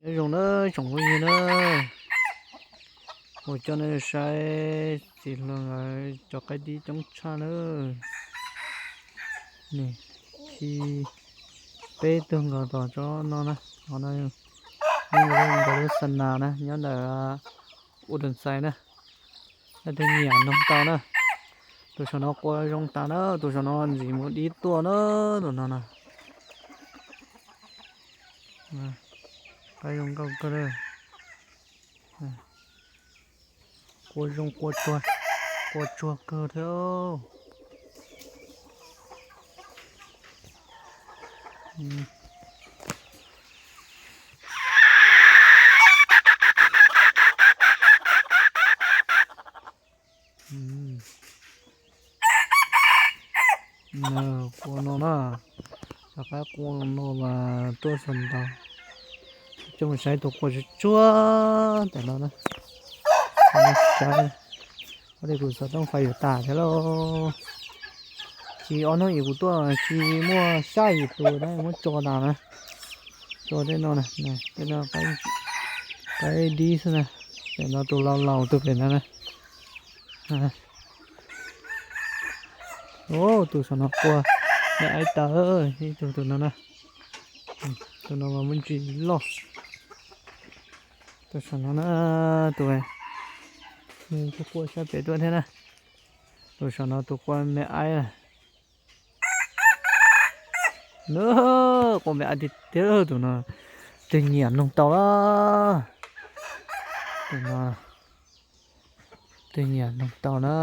Nyob zoo na tsoom phooj ywg na, ua coj nej saib txiv hluas nkawd cov qaib dib coob tshaj na. Nws khi peb tug nkaus tom tsob no na, qhov no yog nkawd lub xa nas na, nyob ntawm Udoonsai na. Leej twg nyiam noog tau na. Tus saum no qua zoo tas na, tus saum no ntxim mus dib tuaj na, tus no na. Qaib zoo nkauj kawg li. Qua zoo qua tsuag, qua tsuag kawg thiab. Qua no na, rov qab qua no mas tuaj saum ntawd. Coj mus saib tus qua tsuag tsuag ntawm no na. Saib, ua li kuv xov tooj fais yuav tas thiab lauj. Tsis ob hnub ib kuv tuaj tsis muaj xya yim tus na, muab tso tas na. Tso tej no na, tej no qaib dib xwb na. Pem no tus laus laus tus pem no na. Tus saum no qua me aib tawv, ib tug tus no na. Tus no mas muaj ntsis loj. Tus saum no na, tus, tus qua sab pem tuaj thiab na. Tus saum no tus qua me aib na. Qua me aib tiag tiag tus no, twg nyiam noog tau lawm. Tus no, twg nyiam noog tau na.